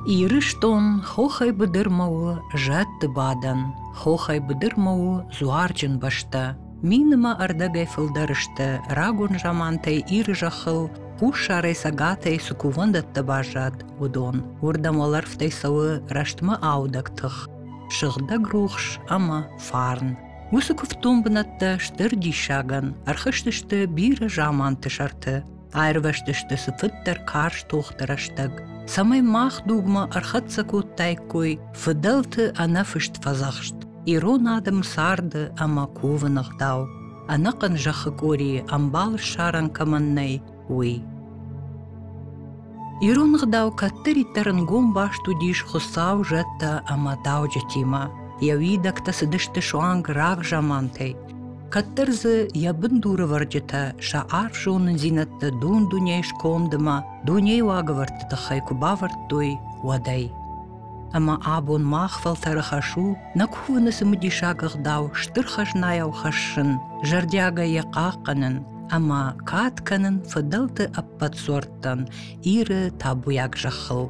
Ирыстон хохӕй быдырмӕ у зӕдты бадӕн, хохӕй быдырмӕ у дзуарджын бӕстӕ. Минымӕ ӕрдӕгӕй фылдӕр сты рагон замантӕй Иры зӕххыл хуссарӕй цӕгатӕй цы кувӕндӕттӕ баззад, уыдон. Уырдӕм уӕлӕрвтӕй цӕуы рӕстмӕ аудӕг тых, сыгъдӕг рухс ӕмӕ фарн. Уыцы куывддон бынӕттӕ стыр диссагӕн ӕрхызтысты бирӕ заманты сӕрты, аирвӕзтысты цыфыддӕр карз тохты рӕстӕг, цӕмӕй мах дугмӕ ӕрхӕццӕ кодтаиккой фыдӕлты ӕнӕфыст фӕдзӕхст, ирон адӕм царды ӕмӕ кувыны ӕгъдау, ӕнӕхъӕн зӕххы къорийы ӕмбал ссарӕн кӕмӕн нӕй, уый. Ирон ӕгъдау кӕддӕриддӕр ӕнгом баст уыдис Хуыцау, зӕдтӕ ӕмӕ дауджытимӕ. Йӕ уидӕгтӕ цыдысты суанг рагзамантӕй. Кӕддӕр дзы йӕ бындурӕвӕрджытӕ сӕ арф зонындзинӕдтӕ дун-дунейы скондмӕ, дунейы уагӕвӕрдты тыххӕй куы бавӕрдтой, уӕдӕй. Ӕмӕ абон мах фӕлтӕры хӕс у нӕ кувыны цымыдисаг ӕгъдау стыр хӕзнайау хӕссын, зӕрдиагӕй йӕ хъахъхъӕнын ӕмӕ кад кӕнын фыдӕлты ӕппӕт дзуӕрттӕн Иры табуйаг зӕххыл.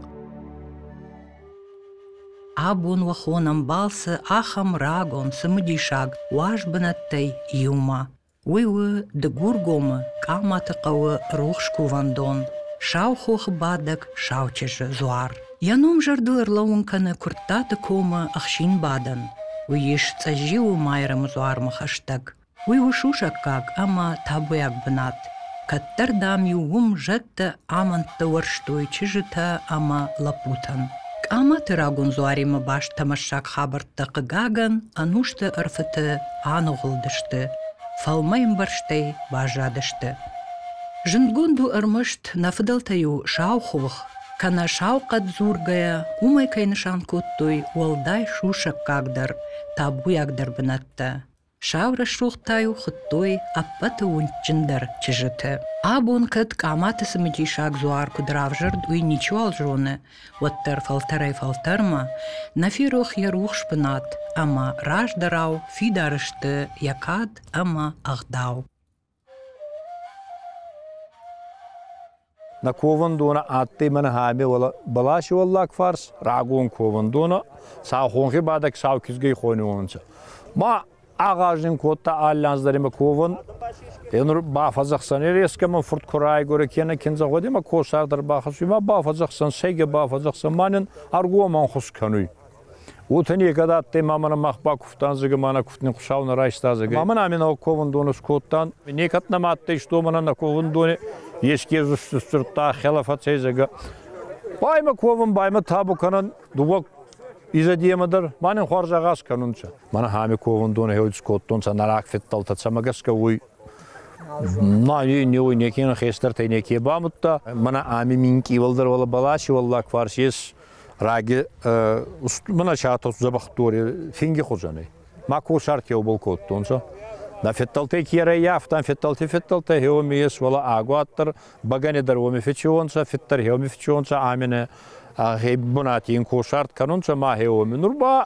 Абон уӕ хонӕм балцы ахӕм рагон, цымыдисаг уаз бынӕттӕй иумӕ. Уый у Дыгургомы Къаматы хъӕуы рухс кувӕндон, Сау хохы бадӕг Саучызджы дзуар. Йӕ ном зӕрдыл ӕрлӕууын кӕны Куырттаты комы ӕхсинбадӕн. Уый ис Цъӕззиуы Майрӕмы дзуармӕ хӕстӕг. Уый у сусӕггаг ӕмӕ табуйаг бынат. Кӕддӕр, дам-иу уым зӕдтӕ амӕндтӕ уӕрстой чызджытӕ ӕмӕ лӕппутӕн. Къаматы рагон дзуаримӕ баст тӕмӕссаг хабӕрттӕ, хъыгагӕн, ӕнусты ӕрфыты аныгъуылдысты, фӕлмӕй ӕмбӕрзтӕй баззадысты. Зындгонд у ӕрмӕст нӕ фыдӕлтӕ-иу сау хох кӕнӕ сау хъӕд дзургӕйӕ, уымӕй кӕй нысан кодтой уӕлдай сусӕггагдӕр, табуйагдӕр бынӕттӕ. Сау рӕсугъд та-иу хуыдтой ӕппӕты уындджындӕр чызджыты. Абон кӕд Къаматы цымыдисаг дзуар куыд равзӕрд, уый ничиуал зоны, уӕддӕр фӕлтӕрӕй-фӕлтӕрмӕ нӕ ферох йӕ рухс бынат ӕмӕ раздӕрау фидар сты йӕ кад ӕмӕ ӕгъдау. Нӕ ковӕндонӕ адтӕй мӕнӕ ами бӕласи уӕллаг фарс, рагон ковӕндонӕ, сау хонхи бадӕг сау кизгӕй хонионцӕ. Ма агъаз нин кодта алли анз дӕр имӕ ковӕн. Е нур бафӕдзӕхсӕн ескӕмӕн фурт ку райгура кенӕ киндзӕ гъуди ма косар дӕр бахӕссуй, ма бафӕдзӕхсӕн, сӕйгӕ бафӕдзӕхсӕн, ма нин ӕргом ӕнхус кӕнуй. Уотӕ некӕд адтӕй, ма мӕнӕ мах бакувтан, зӕгъгӕ, ма нӕ кувтни Хуцау нӕ райста, зӕгъгӕ. Ма мӕнӕ ами нӕуӕг ковӕндонӕ скодтан. Некӕд нӕмӕ адтӕй, што мӕнӕ нӕ ковӕндони еске сдзурдта, хелӕ фӕцӕй, зӕгъгӕ. Баймӕ ковӕн, баймӕ табу кӕнӕн, дууӕ изӕдемӕ дӕр, ма нин хуарз агъаз кӕнунцӕ. Мӕнӕ ами ковӕндонӕ хеуд скодтонцӕ нӕ рагфидтӕлтӕ, цӕмӕ гӕсгӕ уой На, не уой неке хестӕртӕй неке бамудта. Мӕнӕ ами минкъий уӕлдӕр уӕлӕ бӕласи уӕллаг фарс ес раги мӕнӕ сатос дзӕбӕхдори финги хузӕнӕй. Ма косарт еубол кодтонцӕ. На федтӕлтӕй ке ӕрӕййафтан, федтӕлти федтӕлтӕ хеуоми ес, уӕлӕ агуаддӕр, бӕгӕни дӕр уоми фечионцӕ, феддӕр хеуоми фечионцӕ, амине хе бунати ин косарт кӕнунцӕ ма хеуоми. Нур ба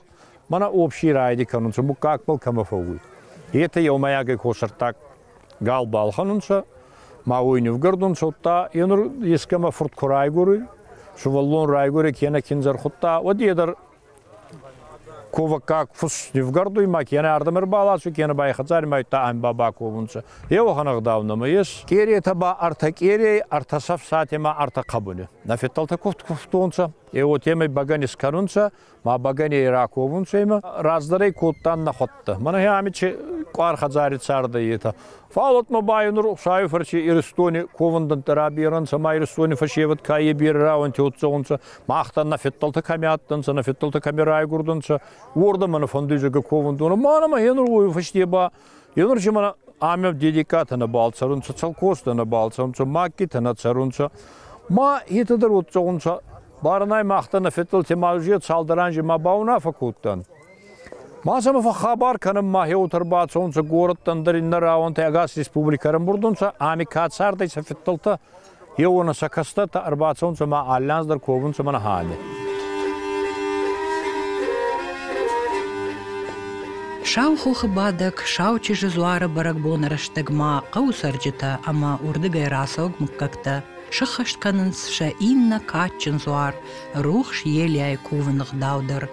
мӕнӕ общий райди кӕнунцӕ, муггагбӕл кӕмӕ фӕууй. Етӕ еумӕйагӕй косӕрттаг гал балхӕнунцӕ, ма уой нивгӕрдунцӕ, удта е нур ескӕмӕ фурт ку райгуруй, сувӕллон райгуруй кенӕ киндзӕ ӕрхудта, уӕд е дӕр ковӕггаг фус нивгӕрдуй ма кенӕ ардӕмӕ ӕрбаласуй, кенӕ ба хӕдзари ма удта ами ба баковунцӕ. Еуӕхӕн ӕгъдау нӕмӕ ес. Къеретӕ ба ӕртӕ къерей, ӕртӕ сӕфсати ма ӕртӕ хъӕбуни. Нӕ федтӕлтӕ кувд кувтонцӕ, е уотемӕй бӕгӕни скӕнунцӕ, ма бӕгӕней раковунцӕ имӕ, раздӕрӕй кодтан нӕхуӕдтӕ. Мӕнӕ ами къуар хӕдзари цардӕй етӕ. Фал уотмӕ ба нур Хуцауи фӕрци Иристони ковӕндӕнттӕ раберӕнцӕ, ма Иристони фӕсевӕд ка е берӕ рауӕнти отцӕунцӕ, махтӕн нӕ федтӕлтӕ кӕми адтӕнцӕ, нӕ федтӕлтӕ кӕми райгурдӕнцӕ, уордӕмӕ нӕ фӕндуй зӕгъгӕ ковӕндонӕ. Ма нӕмӕ енур уой фӕсте ба енур си мӕнӕ ами Дедикатӕ нӕбал цӕрунцӕ, Цӕлкостӕ нӕбал цӕрунцӕ, Маккитӕ нӕ цӕрунцӕ. Ма етӕ дӕр отцӕунцӕ. Барӕнӕй махтӕ нӕ федтӕлти ма цалдӕр анзи ма баунаффӕ кодтан. Ма сӕмӕ фӕххабар кӕнӕн, ма хеутӕ ӕрбацӕунцӕ горӕттӕн дӕр иннӕ рауӕнтӕ ӕгас республикӕ ӕрӕмбурдунцӕ, ами ка цардӕй сӕ федтӕлтӕ, еуонӕ сӕ кӕстӕртӕ ӕрбацӕунцӕ ма алли анз дӕр ковунцӕ мӕнӕ ами. Сау хохы бадӕг сау чызджы дзуары бӕрӕгбоны рӕстӕг ма хъӕуы цӕрджытӕ ӕмӕ уырдыгӕй рацӕуӕг мыггӕгтӕ. Сыххӕст кӕнынц сӕ иннӕ кадджын дзуар, рухс Елиайы кувыны гъдау дӕр.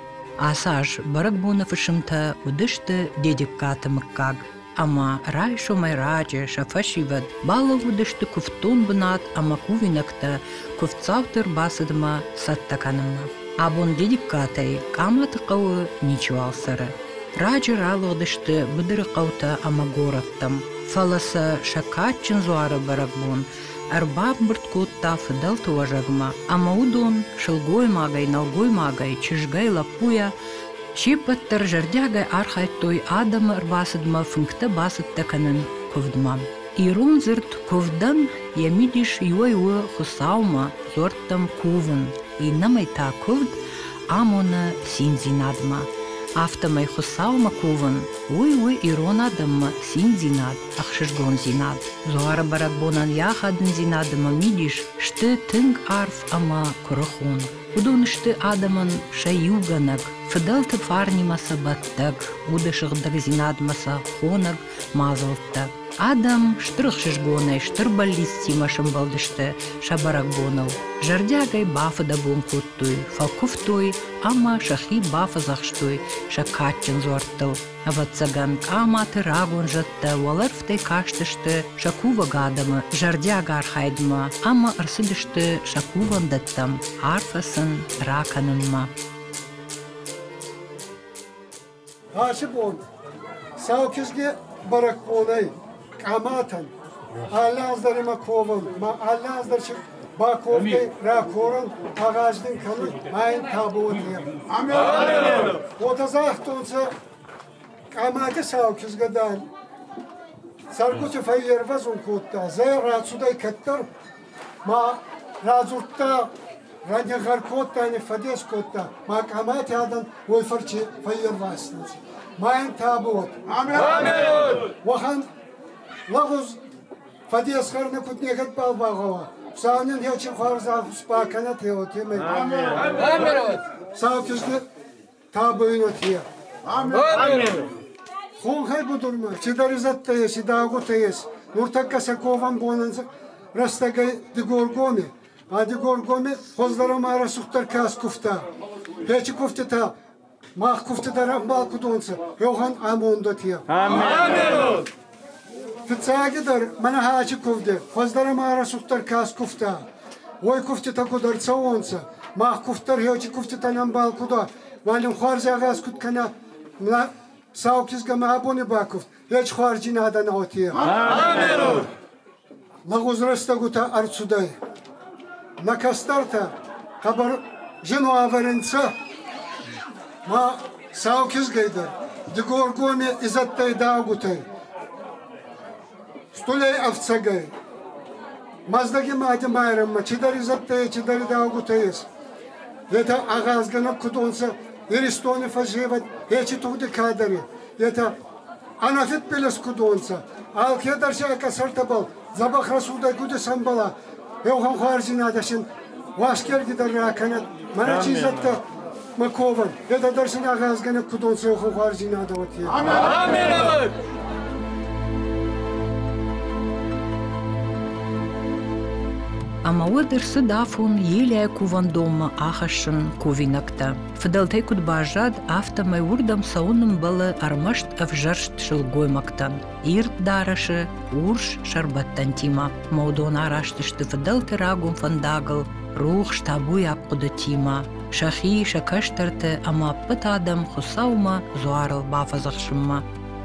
Ацы аз бӕрӕгбоны фысымтӕ уыдысты Дедегкаты мыггаг ӕмӕ райсомӕй раджы сӕ фӕсивӕд балӕууыдысты куывддон бынат ӕмӕ кувинӕгтӕ куывддзауты ӕрбацыдмӕ цӕттӕ кӕнынмӕ. Абон Дедегкатӕй Къаматы хъӕуы ничиуал цӕры. Раджы ралыгъдысты быдыры хъӕутӕ ӕмӕ горӕттӕм, фӕлӕ сӕ сӕ кадджын дзуары бӕрӕгбон ӕрбамбырд кодта фыдӕлты уӕзӕгмӕ ӕмӕ уыдон сылгоймагӕй, нӕлгоймагӕй, чызгӕй, лӕппуйӕ се ппӕт дӕр зӕрдиагӕй архайдтой адӕмы ӕрбацыдмӕ фынгтӕ бацӕттӕ кӕнын куывдмӕ. Ирон дзырд куывдӕн йӕ мидис иуӕй у Хуыцаумӕ, дзуӕрттӕм кувын, иннӕмӕй та куывд амоны циндзинадмӕ. Афтӕмӕй Хуыцаумӕ кувын, уый у ирон адӕммӕ циндзинад, ӕхсызгондзинад. Дзуары бӕрӕгбонӕн йӕ ахадындзинад ӕмӕ мидис сты тынг арф ӕмӕ куырыхон. Уыдон сты адӕмӕн сӕ иугӕнӕг, фыдӕлты фарнимӕ сӕ бӕттӕг, уды сыгъдӕгдзинадмӕ сӕ хонӕг мадзӕлттӕ. Адӕм стыр ӕхсызгонӕй стыр бӕллицтимӕ сӕмбӕлдысты сӕ бӕрӕгбоныл. Зӕрдиагӕй бафыдӕбон кодтой, фӕкуывтой ӕмӕ сӕхи бафӕдзӕхстой сӕ кадджын дзуӕрттыл. Ӕвӕццӕгӕн, Къаматы рагон зӕдтӕ уӕлӕрвтӕй кастысты сӕ кувӕг адӕмы зӕрдиаг архайдмӕ ӕмӕ ӕрцыдысты сӕ кувӕндӕттӕм арфӕ сын ракӕнынмӕ. Ацы бон Саукызги бӕрӕгбонӕй Къаматӕн алы аз дӕр имӕ ковӕн, ма алы аз дӕр баковгӕй ракорӕн, агъаз дин кӕнуй, ма ин табу уотӕ. Уотӕ загътонцӕ Къамати Саукизгӕ, дан, цӕргути фӕййервӕзун кодта, зӕй рацудӕй кӕддӕр, ма радзурдта, ранигъӕр кодта, ниффӕдес кодта, ма Къамати адӕн уой фӕрци фӕййервазтӕнцӕ. Ма ин табу уод. Уӕхӕн лӕгъуз фӕдесгъӕр нӕ куд некӕдбал багъӕуа. Хуцау нин хечи хуарз ӕнхус бакӕнӕд, уотемӕй. Сау кизгӕ табуйнотия. Хонхӕй будурмӕ цидӕр изӕдтӕ ес, идаугутӕ ес. Нуртӕккӕ сӕ ковӕн бонӕн рӕстӕгӕй Дигоргоми. А Дигоргоми хуӕздӕр ӕма рӕсугъддӕр ка скувта. Печи кувтитӕ мах кувтитӕ ӕмбал кудонцӕ, еухан амондатия. Фиццагидӕр мӕнӕ хачи кувди хуӕздӕр ӕма рӕсугъддӕр ка скувта, уой кувтитӕ куд ӕрцӕуонцӕ, мах кувддӕр хеучи кувтитӕн ӕмбал куд уа, уалин хуарз агъаз куд кӕна, сау кизгӕмӕ абони бакувд, ҳеч хуарзийнадӕ нӕ Лӕгъуз рӕстӕгутӕ ӕрцудӕй. Нӕ кӕстӕртӕ хъӕбӕр зин уавӕри нцӕ. Ма сау кизгӕй дӕр Дигоргоми изӕдтӕй даугутӕй, столӕй ӕфцӕгӕй, Мӕздӕги мади Майрӕммӕ чидӕр изӕдтӕй, чидӕр идаугутӕ ес. Етӕ агъазгӕнӕг куд унцӕ Иристони фӕсевӕд ечи тугъди кадӕри, етӕ ӕнӕфидбилиз куд унцӕ, алкедӕр си ӕ къӕсӕртӕбӕл дзӕбӕх рӕсугъдӕй куд исӕмбӕла, еухан хуарздзийнадӕ син Уасгерги дӕр ракӕнӕд, мӕнӕ чи изӕдтӕ мӕ ковӕн, етӕ дӕр син агъазгӕнӕг куд унцӕ еухан хуарздзийнадӕ уотӕ. Амин! Ӕмӕ уӕд ӕрцыд афон Елиайы кувӕндонмӕ ахӕссын кувинӕгтӕ. Фыдӕлтӕй куыд баззад, афтӕмӕй уырдӕм цӕуын ӕмбӕлы ӕрмӕст ӕвзӕрст сылгоймӕгтӕн. Ирд дарӕсы урс сӕрбӕттӕнтимӕ ӕмӕ уыдон араст сты фыдӕлты рагон фӕндагыл рухс табуйаг хъуыдытимӕ, сӕхи, сӕ кӕстӕрты ӕмӕ ӕппӕт адӕм Хуыцаумӕ дзуарыл бафӕдзӕхсынмӕ.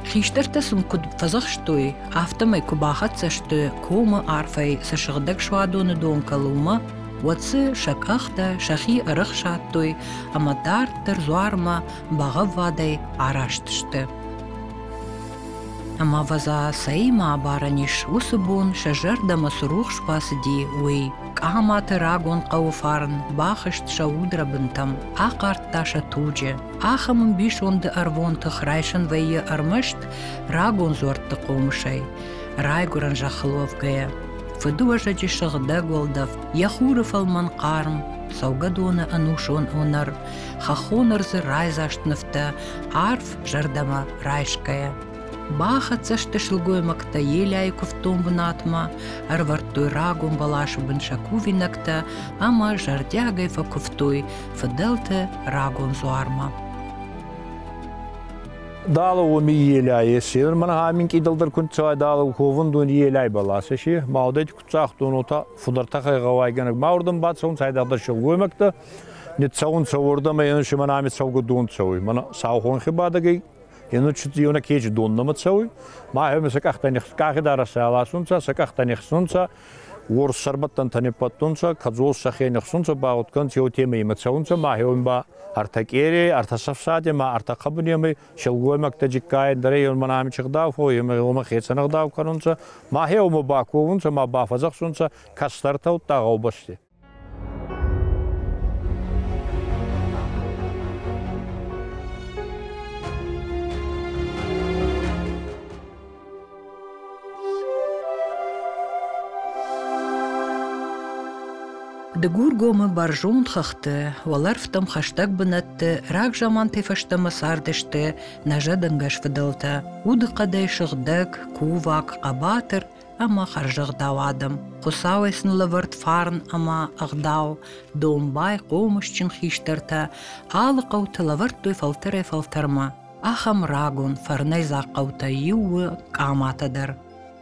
Хистӕртӕ сын куыд фӕдзӕхстой, афтӕмӕй куы бахӕццӕ сты комы арфӕй цы сыгъдӕг суадоны дон кӕлы, уымӕ, уӕд дзы сӕ къӕхтӕ сӕхи ӕрӕхсадтой ӕмӕ дарддӕр дзуармӕ бӕгъӕввадӕй араст сты. Ӕмӕ ӕвӕдза, цӕимӕ абарӕн ис, уыцы бон сӕ зӕрдӕмӕ цы рухс бацыди, уый. Къаматы рагон хъӕуы фарн бахызт сӕ удрӕбынтӕм, ахъардта сӕ туджы. Ахӕм ӕмбисонды ӕрвон тых райсӕн вӕййы ӕрмӕст рагон дзуӕртты хъомысӕй, райгуырӕн зӕххыл уӕвгӕйӕ. Фыдыуӕзӕджы сыгъдӕг уӕлдӕф, йӕ хуры фӕлмӕн хъарм, цӕугӕдоны ӕнусон уынӕр, хӕххон ӕрдзы райдзаст нывтӕ арф зӕрдӕмӕ райсгӕйӕ. Бахӕццӕ сты сылгоймӕгтӕ Елиайы куывддон бынатмӕ, ӕрывӕрдтой рагон бӕласы бын сӕ кувинӕгтӕ ӕмӕ зӕрдиагӕй фӕкуывтой фыдӕлты рагон дзуармӕ. Дала уоми Елиайы сеныр мӕнӕ минкъидӕлдӕр кунд дала ковундон Елиай бӕласӕ си, маудӕй куццагътон уотӕ фудӕртӕхӕй гъӕуайгӕнӕг. Ма уордӕм бацӕунцӕ айдагъдӕр силгоймӕгтӕ, ниццӕунцӕ уордӕмӕ, енун си мӕнӕ ами цӕугӕ дон цӕуй. Мӕнӕ сау хонхи бадӕгӕй енун еуна кечи доннӕмӕ цӕуй. Ма хеуме сӕ къӕхтӕ къахи дарӕсӕ ласунцӕ, сӕ къӕхтӕ нихсунцӕ, уорс сӕрбӕттӕнтӕ ниппӕттунцӕ, кӕдзос сӕхе нихсунцӕ, багъудкӕнцӕ, еу темӕ имӕ цӕунцӕ, ма хеуем ба ӕртӕ къерей, ӕртӕ сӕфсаде, ма ӕртӕ хъӕбунемӕй силгоймӕгтӕ джиккайӕн дӕр мӕнӕ ами чигъдау фо, еума хецӕн ӕгъдау кӕнунцӕ, ма хеума баковунцӕ, ма бафӕдзӕхсунцӕ кӕстӕртӕ удта гъӕубӕсти. Дыгургомы бӕрзонд хӕхты, уӕлӕрвтӕм хӕстӕг бынӕтты рагзамантӕй фӕстӕмӕ цардысты нӕ зӕдӕнгӕс фыдӕлтӕ, удыхъӕдӕй сыгъдӕг, кувӕг, хъӕбатыр ӕмӕ хӕрзӕгъдау адӕм. Хуыцауӕй сын лӕвӕрд фарн ӕмӕ ӕгъдау, домбай, хъомысджын хистӕртӕ алы хъӕуты лӕвӕрдтой фӕлтӕрӕй-фӕлтӕрмӕ. Ахӕм рагон, фӕрнӕйдзаг хъӕутӕй иу у Къаматӕ дӕр.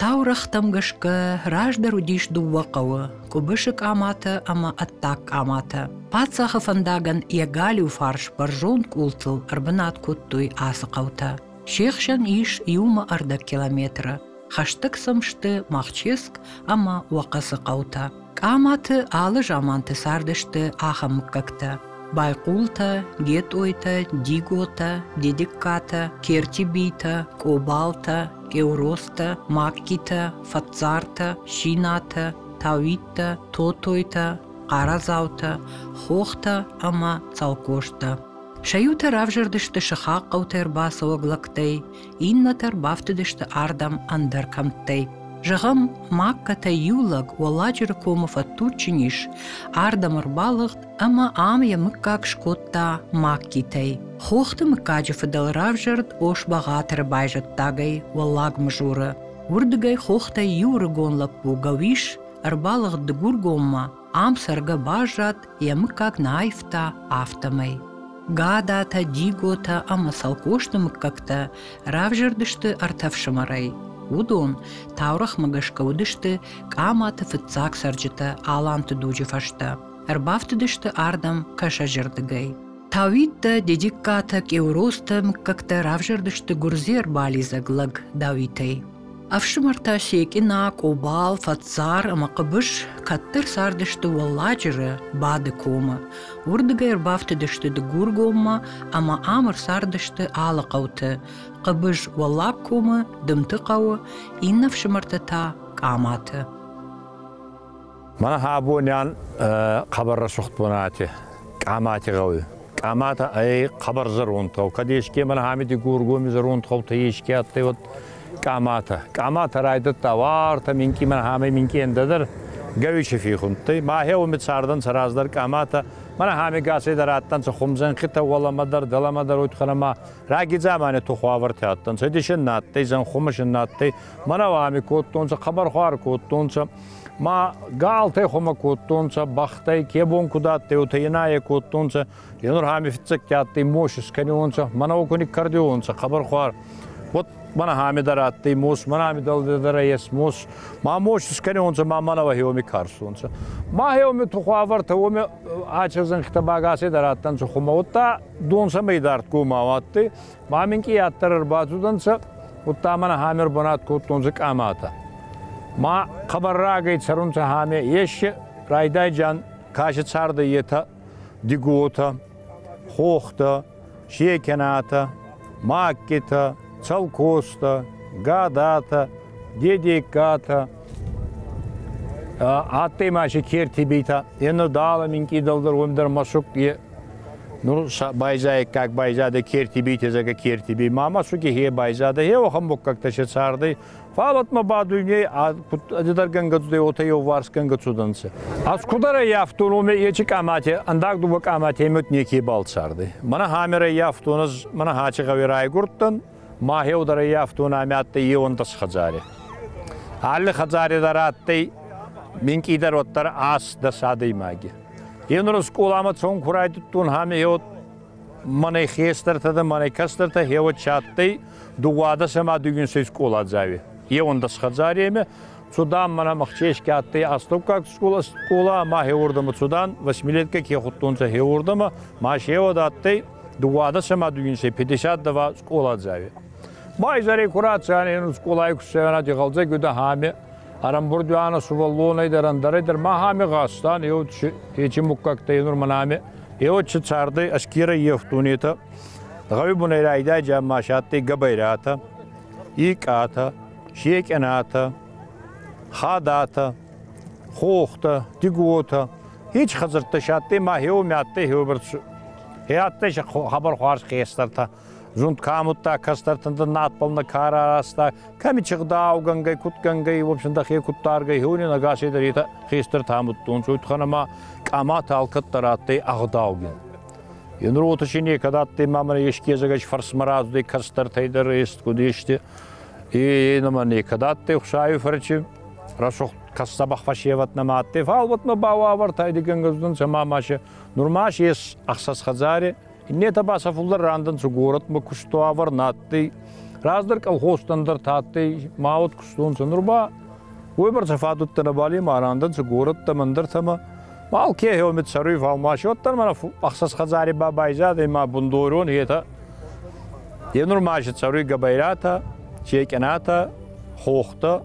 Таурӕгътӕм гӕсгӕ раздӕр уыдис дыууӕ хъӕуы – Къуыбысы Къаматӕ ӕмӕ Ӕддаг Къаматӕ. Паддзахы фӕндагӕн йӕ галиу фарс бӕрзонд къултыл ӕрбынат кодтой ацы хъӕутӕ. Се хсӕн ис иумӕ ӕрдӕг километры. Хӕстӕг сӕм сты Махческ ӕмӕ Уӕхъӕцы хъӕутӕ. Къаматы алы заманты цардысты ахӕм мыггӕгтӕ: Байхъултӕ, Гетъойтӕ, Диготӕ, Дедегкатӕ, Кертибийтӕ, Къобалтӕ, Къеуростӕ, Магкитӕ, Фӕтдзартӕ, Синатӕ, Тауиттӕ, Тотойтӕ, Хъарадзаутӕ, Хохтӕ ӕмӕ Цӕлкостӕ. Сӕ иутӕ равзӕрдысты сыхаг хъӕутӕй ӕрбацӕуӕг лӕгтӕй, иннӕтӕ ӕрбафтыдысты ардӕм ӕндӕр кӕмттӕй. Зӕгъӕм, Магкатӕй иу лӕг Уӕлладжыры комы фӕдтуджджын ис, ардӕм ӕрбалыгъд ӕмӕ ам йӕ мыггаг скодта Магкитӕй. Хохты мыггаджы фыдӕл равзӕрд Ос-Бӕгъатыры байзӕддагӕй Уӕллаг Мызуры. Уырдыгӕй хохтӕй иу ӕрыгон лӕппу Гӕуис ӕрбалыгъд Дыгургоммӕ, ам цӕргӕ баззад, йӕ мыггаг нӕ аивта, афтӕмӕй. Гадатӕ, Диготӕ ӕмӕ Цӕлкосты мыггӕгтӕ равзӕрдысты ӕртӕ фсымӕрӕй. Уыдон таурӕгъмӕ гӕсгӕ уыдысты Къаматы фыццаг цӕрджытӕ Аланты дуджы фӕстӕ. Ӕрбафтыдысты ардӕм кӕсӕджырдыгӕй. Тауиттӕ, Дедиккатӕ, Къеуростӕ мыггӕгтӕ равзӕрдысты гуырдзыйӕ ӕрбалидзӕг лӕг Дауитӕй. Ӕфсымӕртӕ Секъина, Къобал, Фӕтдзар ӕмӕ Хъыбыз кӕддӕр цардысты Уӕлладжыры Бады комы. Уырдыгӕй ӕрбафтыдысты Дыгургоммӕ ӕмӕ ам ӕрцардысты алы хъӕуты: Хъыбыз Уӕллаг комы, Дымты хъӕуы, иннӕ фсымӕртӕ та Къаматы. Мӕнӕ абонӕн хъӕбӕр рӕсугъд бунати, Къамати гъӕуй. Къаматӕ ӕй хъӕбӕр зӕронд гъӕу. Кӕд еске мӕнӕ ами Дигургоми зӕронд гъӕутӕ еске адтӕй, уӕд Къаматӕ. Къаматӕ райдӕдта уартӕ минкъий мӕнӕ ами минкъий ӕндӕдӕр гӕуи фихунтӕй. Мӕхе уоми цардӕнцӕ раздӕр Къаматӕ. Мӕнӕ ами гасӕй дӕр адтӕнцӕ хумзӕнхитӕ уӕлӕмӕ дӕр, дӕлӕмӕ дӕр, уотхӕнӕ ма рагидзамани тухуавӕртӕ адтӕнцӕ. Десен на адтӕй, зӕнхумӕсен на адтӕй. Мӕнӕ ами кодтонцӕ, хъӕбӕрхуар кодтонцӕ. Ма галтӕй хумӕ кодтонцӕ, бӕхтӕй ке бон куд адтӕй, уотӕ инайӕ кодтонцӕ. Енур ами фиццӕгти адтӕй мос искӕниуонцӕ, мӕнӕ ку никкӕрдиуонцӕ хъӕбӕрхуар. Вот мӕнӕ ами дӕр адтӕй мос, мӕнӕ ами дӕр ес мос. Ма мос искӕниуонцӕ, ма мӕнӕ хеуоми карстонцӕ. Ма хеуоми тухуавӕртӕ уоми ачӕзӕнхтӕ багасе дӕр адтӕнцӕ хумӕ. Удта дон сӕмӕ идардгомау адтӕй. Ма минкъий аддӕр ӕрбацудӕнцӕ, удта мӕнӕ ами ӕрбунат кодтонцӕ Къаматӕ. Ма хъӕбӕр рагӕй цӕрунцӕ ами ес райдайджан каси цардӕй етӕ Диготӕ, Хохтӕ, Шекенатӕ, Маккитӕ, Цӕлкостӕ, Гадатӕ, Дедегкатӕ, адтӕй ма си Кертибийтӕ, енӕ дала минкъий дӕлдӕр уоми дӕр мӕсуг е нур байзайӕггаг байзадӕй Кертибийтӕ, зӕгъгӕ Кертибий. Ма мӕсуги хе байзадӕй, хе уӕхӕн муггӕгтӕ се цардӕй. Фал ма ба дуйней ӕдӕргӕнгӕ цудӕй, уотӕ еуварсгӕнгӕ цудӕнцӕ. Ӕз кудӕр ӕййафтон уоми ечи Къамати, ӕндаг дууӕ Къаматемӕ некебал цардӕй. Мӕнӕ хамер ӕййафтон ӕз, мӕнӕ Хачи гъӕуи райгурдтӕн, Ма хеудӕр ӕййафтон ами адтӕй еуӕндӕс хӕдзари. Алли хӕдзари дӕр адтӕй минкъийдӕр уӕддӕр 8-10 адӕймаги. Енур скъоламӕ цӕун ку райдӕдтон, ами еуӕд мӕнӕй хестӕртӕ дӕр, мӕнӕй кӕстӕртӕ хеуӕд адтӕй 12 ӕма дууинсӕй скъоладзауи. Еуӕндӕс хӕдзареме цудан мӕнӕ Махчешки адтӕй астӕуккаг скъола, скъола ӕма хеуордӕмӕ цудан, восьмилетка ке худтонцӕ хеуордӕмӕ, ма сеуӕд адтӕй 12 ӕма дууинсӕй 52 скъоладзауи. Ма изӕрей ку рацӕуӕн, скъолай ку цӕуӕн, игъӕлдзӕг уидӕ хами, ӕрӕмбурд уианӕ сувӕллонӕй дӕр, ӕндӕрӕй дӕр, ма хами гъазтан, еу хечи муггӕгтӕ енур мӕнӕ еу чи цардӕй ӕскирӕ ефтунетӕ. Гъӕуи бунӕй райдайджа ма адтӕй Гӕбӕйратӕ, Икъатӕ, Шекъенатӕ, Хадатӕ, Хохтӕ, Диготӕ. Хеч хӕдзӕрттӕ садтӕй ма хеу мӕ адтӕй хеубӕрц. Хе адтӕй хабар хуарз хестӕртӕ. Зунд ка амудта кӕстӕртӕн надбӕл нӕ ка рараста, кӕми чигъдаугӕнгӕй, кудгӕнгӕй, в общем, дӕхе куд даргӕй, хеуни нагасей дӕр етӕ хестӕртӕ амудтонцӕ. Уой туххӕн ӕма Къаматӕ алкӕддӕр адтӕй ӕгъдаугин. Енур уотӕ си некӕд адтӕй, ма мӕнӕ еске зӕгӕй фӕрсмӕ рацудӕй кӕстӕртӕй дӕр ест куд ести. И нӕмӕ некӕд адтӕй Хуцауи фӕрци рӕсугъд кӕсдзӕбӕх фӕсевӕд нӕма адтӕй, фал уотмӕ ба уавӕртӕ дигӕнгӕ ма ма се нур ма си ес 6 хӕдзари, иннетӕ ба сӕ фулдӕр рандӕнцӕ горӕтмӕ, кустуавӕр на адтӕй. Раздӕр колхозтӕн дӕр адтӕй, ма уод кустонцӕ. Нур ба уойбӕрцӕ фадуттӕ нӕбал ма рандӕнцӕ горӕттӕмӕ, ӕндӕртӕмӕ. Ма алке хеумит цӕруй, фал ма си уӕддӕр мӕнӕ 6 хӕдзари ба байзадӕй ма бундорон етӕ. Е нур ма си цӕруй Гӕбӕйратӕ, Чекъенатӕ, Хохтӕ,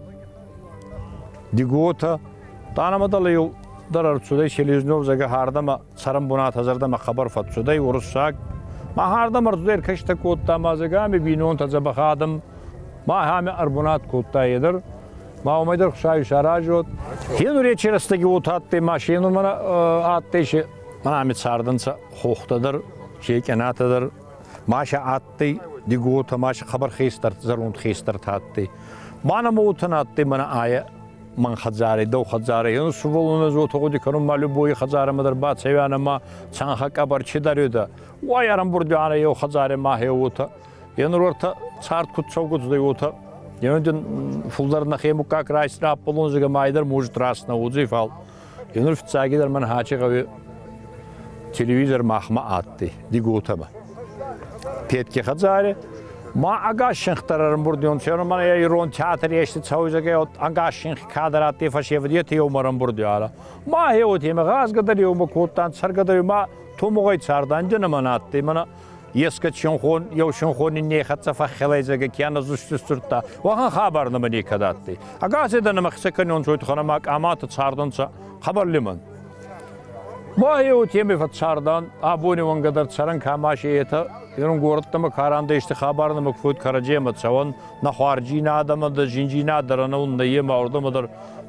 Диготӕ. Танама дӕлӕ еу дӕр ӕрцудӕй Селезнев зӕгӕ хардӕмӕ цӕрӕнбунат зӕрдӕмӕ хабар фӕццудӕй уруссаг. Ма хардӕмӕ ӕрцудӕй ӕркӕстӕ кодта ма зӕгӕ ами бийнонтӕ дзӕбӕх адӕм. Ма хами ӕрбунат кодта е дӕр. Ма уомӕй дӕр Хуцауи саразиуӕд. Хенур ечи рӕстӕги уотӕ адтӕй ма шенур мӕнӕ адтӕй се мӕнӕ ами цардӕнцӕ Хохтӕ дӕр, Чекъенатӕ дӕр. Ма сӕ адтӕй Диготӕ, ма сӕ хъӕбӕр хестӕр, зӕронд хестӕртӕ адтӕй. Ма нӕмӕ уотӕ на адтӕй мӕнӕ айӕ мӕн хӕдзарӕй, дӕу хӕдзарӕй. Ену сувӕллон ӕз уотӕ гъуди кӕнун, ма любой хӕдзарӕмӕ дӕр бацӕуианӕ ма цӕнхӕ къӕбӕр чидӕр уой ӕрӕмбурд уианӕ еу хӕдзарӕ ма хе уотӕ. Енур уӕртӕ цард куд цӕугӕ уотӕ. Енур дин фулдӕр нӕхе муггаг райс раппӕлон зӕгӕ ма дӕр может раст нӕ уодзӕй, фал енур фиццагидӕр мӕн хачи гъӕуи телевизор махмӕ адтӕй Диготӕмӕ. Петки хӕдзари ма ӕгас синх дӕр ӕрӕмбурд уонцӕ, мӕнӕ ирон театр ести цӕуй зӕгӕ, ӕгас синх кадӕр адтӕй фӕсевӕд, етӕ еумӕ ӕрӕмбурд уианӕ. Ма хеуотемӕ гъазгӕ дӕр еумӕ кодтан, цӕргӕ дӕр ма тумугъӕй цардан, нӕмӕ на адтӕй мӕнӕ еске синхон, еу синхони не хӕццӕ фӕххелӕй зӕгӕ, кенӕ зусти сдзурдта. Уӕхӕн хабар нӕмӕ некӕд адтӕй. Ӕгасей дӕр нӕмӕ хецӕ кӕниуонцӕ, уой туххӕн ӕма Къаматӕ цардӕнцӕ хъӕбӕр лимӕн. Ма еутемӕй фӕццардан, абони уӕнгӕ дӕр цӕрӕн ка ма си етӕ, ерун горӕттӕмӕ ка рандӕй исти хабар нӕмӕ ку фӕууид, кӕрӕдземӕ цӕуӕн, нӕ хуарджийнадӕмӕ дӕр, зиндзийнадӕ дӕр ӕнӕун нӕййе ма уордӕмӕ дӕр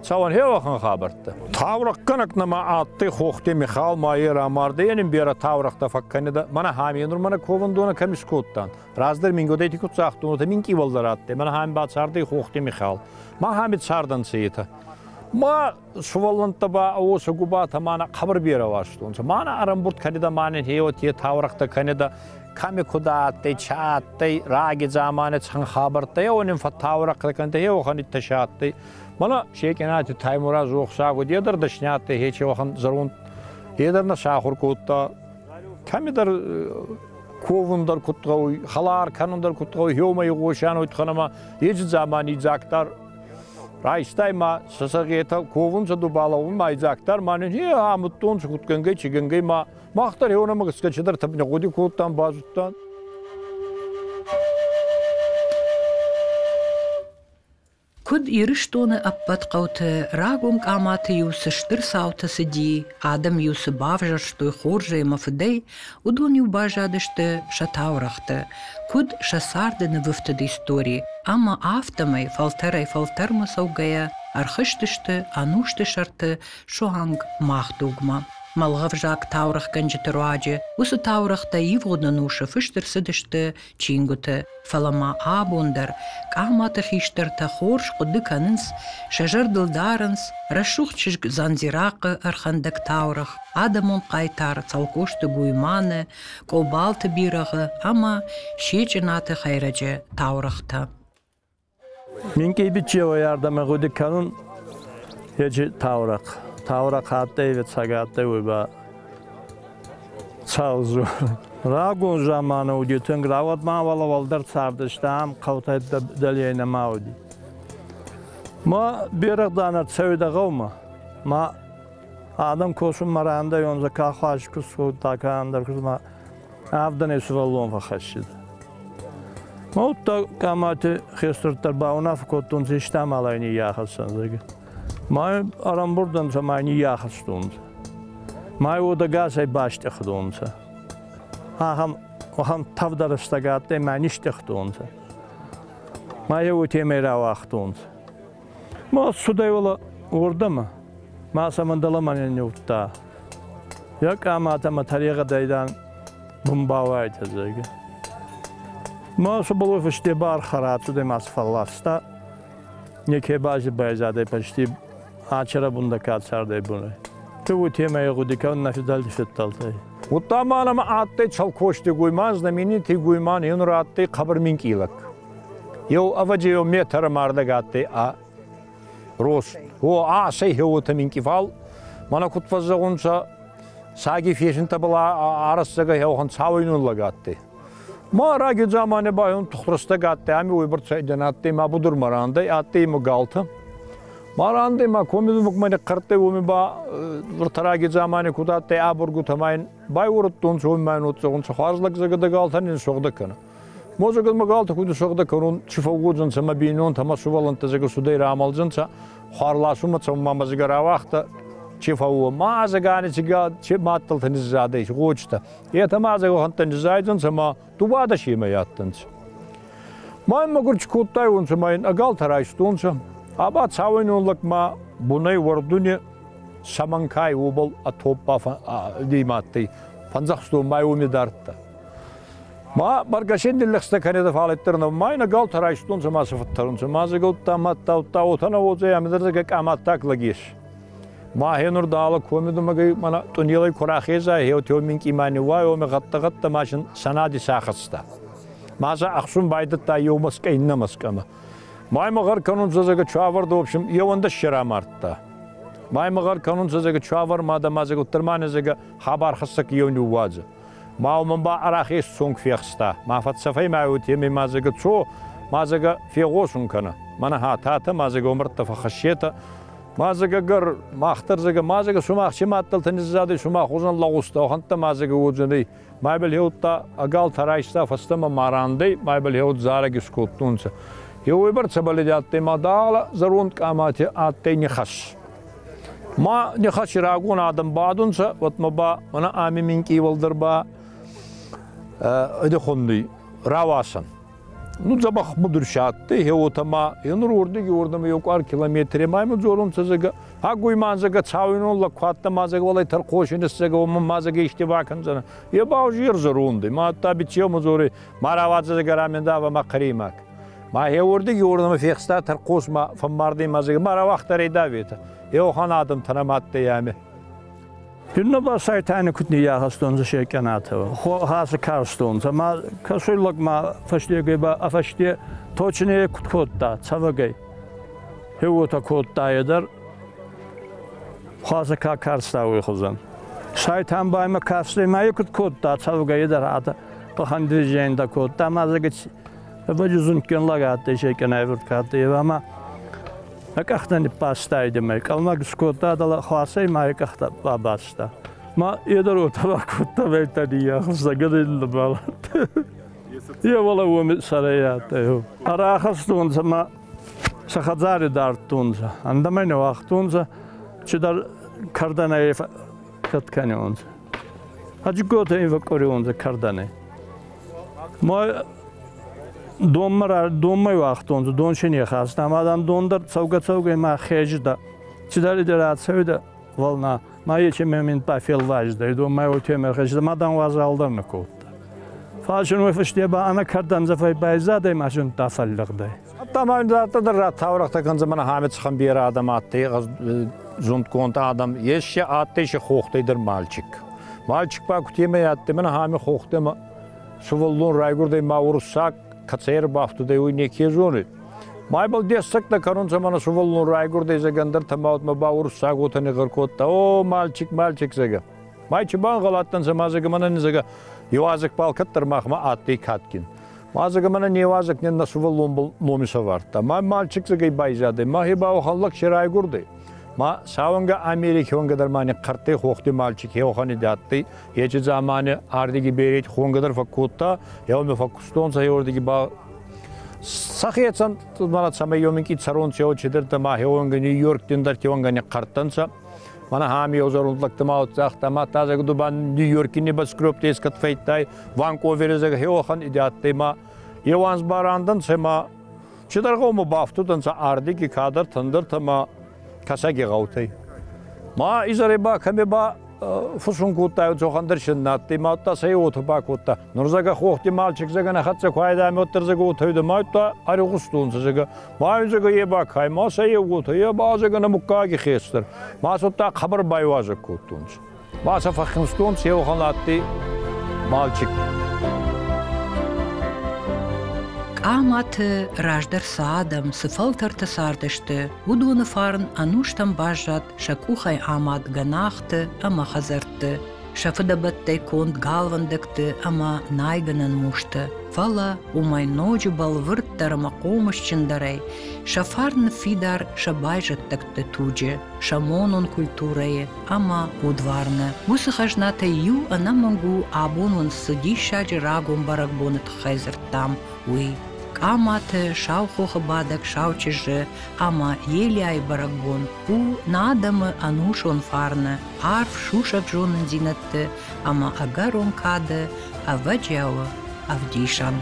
цӕуӕн хеуӕхӕн хабӕрттӕ. Таурӕхъгӕнӕг нӕмӕ адтӕй Хохти Михал, ма е рамардӕй, е нин берӕ таурӕхътӕ фӕккӕнидӕ. Мӕнӕ хами нур мӕнӕ ковӕндонӕ кӕми скодтан. Раздӕр мингодӕйти куд загътон, уотӕ минкъий уӕлдӕр адтӕй. Мӕнӕ хами бацардӕй Хохти Михал. Ма хами цардӕнцӕ етӕ. Ма сувӕллӕнттӕ ба уосӕ губатӕ ма хъӕбӕр берӕ уарзтонцӕ. Ма нӕ ӕрӕмбурд кӕнидӕ ма нин хеуӕт е таурӕхътӕ кӕнидӕ, кӕми куд адтӕй, чи адтӕй, раги дзамани цӕхӕн хабӕрттӕ, еу нин фӕттаурӕхътӕ кӕнидӕ, еуӕхӕн иттӕ адтӕй. Мӕнӕ Шекъинати Таймураз рохсаг уыд, е дӕр дӕсни адтӕй хечи уӕхӕн зӕронд, е дӕр нӕ сахур кодта. Кӕмидӕр ковун дӕр куд гъӕуй, хӕлар кӕнун дӕр куд гъӕуй, хеумӕ игъосиан уой туххӕн ӕма еци дзамани идзагдӕр райстай ма сӕ сӕгъетӕ ковунцӕ ду балӕуун ма идзагдӕр ма нин е амудтонцӕ кудгӕнгӕй, чигӕнгӕй ма мах дӕр хеунӕмӕ гӕсгӕ чидӕртӕ гъуди кодтан, базудтан. Куыд Ирыстоны ӕппӕт хъӕуты рагон Къаматы-иу цы стыр цаутӕ цыди, адӕм-иу цы бавзӕрстой хорзӕй ӕмӕ фыдӕй, уыдон-иу баззадысты сӕ таурӕгъты, куыд сӕ царды нывӕфтыд истори, ӕмӕ афтӕмӕй фӕлтӕрӕй-фӕлтӕрмӕ цӕугӕйӕ ӕрхызтысты ӕнусты сӕрты суанг мах дугмӕ. Мӕлгъӕвзаг таурӕгъгӕнджыты руаджы уыцы таурӕгътӕ ивгъуыд ӕнусы фыст ӕрцыдысты чингуыты, фӕлӕ ма абон дӕр Къаматы хистӕртӕ хорз хъуыды кӕнынц, сӕ зӕрдыл дарынц рӕсугъд чызг Дзандзирахъы ӕрхӕндӕг таурӕгъ, адӕмон хъайтар Цӕлкосты Гуйманы, Къобалты бирӕгъы ӕмӕ Сечъынаты хӕйрӕджы таурӕгътӕ. Минкъий биччеуӕй ардӕмӕ гъуди кӕнун ечи таурӕхъ. Таурӕхъ адтӕй ӕвецӕг адтӕй, уой ба цӕудзу. Рагон заманы уыди тынг рауад ма уӕлӕуӕлдӕр цардыстӕм, хъӕутӕй дӕлейӕ нӕма уыди. Ма берӕгъ ӕрцӕуидӕ гъӕумӕ, ма адӕм косунмӕ рандӕйонцӕ, ка хуарз куст кодта, ка ӕндӕр куст, ма авдӕнӕй сувӕллон фӕххӕссидӕ. Ма удта Къамати хестӕртӕ баунаффӕ кодтонцӕ истамалай ниййахӕссӕн, зӕгъгӕ. Ма ӕрӕмбурд ӕнцӕ ма ниййахӕстонцӕ. Ма уодӕгасӕй бастъигътонцӕ. Ахӕм, ахӕм тӕвдӕ рӕстӕг адтӕй ма нистъигътонцӕ. Ма еу уотемӕй рауагътонцӕ. Ма цудӕй уӕлӕ уордӕмӕ, ма сӕ мӕндӕлӕмӕ не ниудта. Йӕ къаматӕмӕ тӕрегъӕдӕй, дан, бунбауайтӕ, зӕгъгӕ. Ма суболой фӕсте ба ӕрхӕрацудӕй ма сфӕлласта. Неке бази байзадӕй почти ачӕрӕ бундӕ ка цардӕй бунӕй. Ту уотемӕй гъуди кӕнун нӕ фиддӕлти феддӕлтӕй. Удта ма нӕмӕ адтӕй Цӕлкости Гуйман, знаменитый Гуйман, ин радтӕй хъӕбӕр минкъий лӕг. Еу ӕвӕдзи еу метр мардӕг адтӕй ӕ рос. О, асӕй хеуотӕ минкъий, фал мӕнӕ куд фӕззӕгъунцӕ, саги фесинтӕбӕл арӕзтӕгӕ хеуӕхӕн цауӕйнон лӕг адтӕй. Ма раги дзамани ба тухрӕстӕг адтӕй, ами уойбӕрцӕ идӕн адтӕй, ма будурмӕ рандӕй, адтӕй имӕ галтӕ. Ма рандӕй ма коми думӕгмӕ нихъхъӕрттӕй, уоми ба раги дзамани куд адтӕй, аборгутӕ ма ин байуорӕдтонцӕ, уоми ма ин уодзӕгъунцӕ, хуарз лӕг зӕгӕдӕ галтӕн ин сугъдӕ кӕнӕ. Мозӕгӕн ма галтӕ куд сугъдӕ кӕнун, чи фӕууодзӕнцӕ мӕ бийнонтӕ, мӕ сувӕллӕнттӕ зӕгӕ судӕй рамӕлдзӕнцӕ, хуар ласунмӕ цӕунмӕ мӕ зӕгӕ рауагъта, чи фӕууо, ма зӕгӕни чи мадтӕлтӕ низзадӕй, гъочтӕ. Етӕ ма зӕгӕхӕнттӕ низзайдзӕнцӕ ма дууадӕсемӕ адтӕнцӕ. Ма ин мӕгур чи кодтайуонцӕ, ма ин ӕгалтӕ райстонцӕ. Аба цауӕйнон лӕг ма бунӕй уӕрдуни саманкай уобӕл а топпа нимадтӕй, фӕндзӕхстон ма уоми дардта. Ма бӕргӕсен ниллӕгъстӕ кӕнетӕ, фал ӕддӕр ма ин ӕгалтӕ райстонцӕ ма сӕ фӕттӕрунцӕ. Ма зӕгъудта, мадта удта уотӕ нӕ уодзӕй, ами дӕр зӕгъгӕ къаматтаг лӕг ес. Ма хенур дала комидумӕгӕй мана тъунелӕй ку рахезай, хеу минкъий ма ниууай, уоми гъӕдтӕ-гъӕдтӕ ма син санади сахӕцта. Ма сӕ ӕхсун байдӕдта еу маскъӕ иннӕ маскъӕмӕ. Ма имӕ гъӕр кӕнунцӕ, зӕгъгӕ, чуавӕрдӕ, в общем, еуӕндӕс рамардта. Ма имӕ гъӕр кӕнунцӕ, зӕгъгӕ, чуавӕр мадӕ ма, зӕгъгӕ, уддӕр ма не, зӕгъгӕ, хабархӕссӕг еу ниууадзӕ. Ма уомӕн ба арӕх цонг фехста. Ма фӕццӕфӕй ма уотемӕй ма, зӕгъгӕ, цо, ма, зӕгъгӕ, фегъосун кӕнӕ. Мӕнӕ хататӕ, ма, зӕгъгӕ, омӕрдтӕ фӕххӕссетӕ. Ма зӕгъгӕ, мах дӕр зӕгъгӕ, ма зӕгъгӕ, сумах си мадтӕлтӕ низзадӕй, сумах хузӕн лӕгъузтӕ, охӕнттӕ ма зӕгъгӕ уодзӕнӕй. Майбӕл хеудта ӕгалтӕ райста фӕстӕмӕ ма рандӕй, майбӕл хеуд зарӕг искодтонцӕ. Еуойбӕрцӕбӕл адтӕй ма дала зӕронд Къамати адтӕй нихӕс. Ма нихӕси рагон адӕм бадунцӕ, уӕдмӕ ба мӕнӕ ами минкъий уӕлдӕр ба ӕди хунди рауасӕн. Ну, дзӕбӕх будур адтӕй, хеуотӕ ма енур уордиги уордӕмӕ еу къуар километри ма имӕ дзорунцӕ, зӕгъгӕ, агуйман, зӕгъгӕ, цауйнон лӕг ку адтӕ ма, зӕгъгӕ, уӕлӕй тӕрхъос ин зӕгъгӕ, уомӕн ма, зӕгъгӕ, исти бакӕндзӕнӕ. Е ба уже ӕрзӕронд ма адта бичеумӕ дзори, ма рауадзӕ, зӕгъгӕ, рамендава ма хъримаг. Ма хе уордиги уордӕмӕ фехста тӕрхъос ма фӕммардӕй ма, зӕгъгӕ, ма рауагъта рейдаветӕ. Еухан адӕмтӕ нӕ адтӕй ами. Инна ба сайтани куд ниййахӕстонцӕ шекъанатӕ, хасы карстонцӕ, ма кӕсуй лӕг ма фӕстегӕй ба а фӕсте точне куд кодта, цӕвӕгӕй. Хе уотӕ кодта е дӕр, хасы ка карста, уой хузӕн. Сайтан ба имӕ кастӕй ма е куд кодта, цӕвгӕй е дӕр атӕ пахан движение кодта, ма зӕгъ ӕвӕджи зундгин лӕг адтӕй шекъанай фурт ка адтӕй, ӕма ӕ къӕхтӕ ниббастайдӕ мӕ къӕлмӕг скодта дӕлӕ хуасӕй ма ӕ къӕхтӕ бабаста. Ма е дӕр уотӕ бакодта, мӕ ниййахӕста гӕдӕй Е уӕлӕ уоми сӕрӕй адтӕй. Ӕрахӕстонцӕ ма сӕ хӕдзари дардтонцӕ. Ӕндӕмӕ не уагътонцӕ, чидӕр кӕрдӕнӕй кӕд кӕнионцӕ. Хаджиготӕ ин фӕкъкъориуонцӕ кӕрдӕнӕй. Ма донмӕ донмӕ уагътонцӕ, дон си не хаста, ма дам дон дӕр цӕугӕ-цӕугӕй ма хезидӕ. Цидӕридӕр рацӕуидӕ волна. Ма ечи мӕ мин бафелваздӕй, дон мӕ уотемӕ хезтӕ, ма дан уазал дӕр нӕ кодта. Фал син уой фӕсте ба ӕнӕ кӕрдӕндзӕфӕй байзадӕй ма син фӕллигъдӕй. Ӕдта ма дарддӕр таурӕгътӕ кӕндзӕ мӕнӕ Хӕмицхан берӕ адӕм адтӕй, зундгонд адӕм. Ес си адтӕй си хохтӕй дӕр мальчик. Мальчик ба кутемӕй адтӕй, мӕнӕ Хами хохтӕмӕ сувӕллон райгурдӕй ма уруссаг кӕцӕй ӕрбафтудӕй, уой неке зонуй. Ма ибӕл дессӕгтӕ кӕнунцӕ мӕнӕ сувӕллон райгурдӕй зӕгӕндӕртӕ ма ба уруссаг уотӕ нигъгъӕр кодта: «О, мальчик, мальчик, зӕгӕ». Ма чи бангъӕл адтӕнцӕ ма зӕгӕ мӕнӕн зӕгӕ иуазӕгбӕл кӕддӕр махмӕ адтӕй кадгин. Ма зӕгӕ мӕнӕ не уазӕг не ннӕ сувӕллонбӕл ном исӕвардта. Ма мальчик зӕгӕй байзадӕй, ма хе ба уӕхӕн лӕг се райгурдӕй. Ма сауӕнгӕ Америки уӕнгӕ дӕр ма нихъхъӕрттӕй хохти мальчик еухӕни адтӕй. Ечи дзамани ардиги берети хонгӕ дӕр фӕккодта, еуме фӕккустонцӕ, еуӕрдиги ба сӕхецӕн мана цӕмӕй ёминки цӕрунцӕ, еу чидӕртӕ ма хеуӕнгӕ Нью-Йорк дӕр уӕнгӕ нихъхъӕрттӕнцӕ. Мана хами еузӕрунд лӕгтӕ ма загъта, ма тазаг ду ба Нью-Йорки небоскреб ескӕд фӕйдтай, Ванковери зӕгӕ хеуӕхӕн иди ма еу анз барандӕнцӕ ма чидӕр гъӕумӕ бафтудӕнцӕ ардиги кадӕр тӕндӕртӕ ма Кӕсӕги гъӕутӕй. Ма изӕрӕй ба кӕми ба фусун кодта, цохӕндӕр син надтӕй, ма удта сӕ уотӕ бакодта. Нур зӕгӕ хохти мальчик зӕгӕ нӕ хӕццӕ ку айдӕ, уӕддӕр зӕгӕ уотӕ ма удта ӕригъустонцӕ зӕгӕ. Ма ин зӕгӕ е ба кай, ма сӕ е уотӕ, е ба зӕгӕ нӕ муггаги хестӕр. Ма сӕ хъӕбӕр байуазӕг кодтонцӕ. Ма сӕ фӕххинстонцӕ еуӕхӕн адтӕй мальчик. Къаматы раздӕр цы адӕм, цы фӕлтӕртӕ цардысты, уыдоны фарн ӕнустӕм баззад сӕ къухӕй амад гӕнахты ӕмӕ хӕдзӕртты, сӕ фыдӕбӕттӕй конд галвӕндӕгты ӕмӕ найгӕнӕн мусты. Фӕлӕ уымӕй ноджы бӕлвырддӕр ӕмӕ хъомысджындӕрӕй сӕ фарн ныффидар сӕ байзӕддӕгты туджы, сӕ монон культурӕйы ӕмӕ удварны. Уыцы хӕзнатӕй иу ӕнӕмӕнг у, абон уын цы диссаджы рагон бӕрӕгбоны тыххӕй дзырдтам, уый. Къаматы Саухохы бадӕг Саучызджы ӕмӕ Елиайы бӕрӕгбон у нӕ адӕмы ӕнусон фарны, арф сусӕг зонындзинӕдты ӕмӕ ӕгӕрон кады ӕвӕджиауы ӕвдисӕн.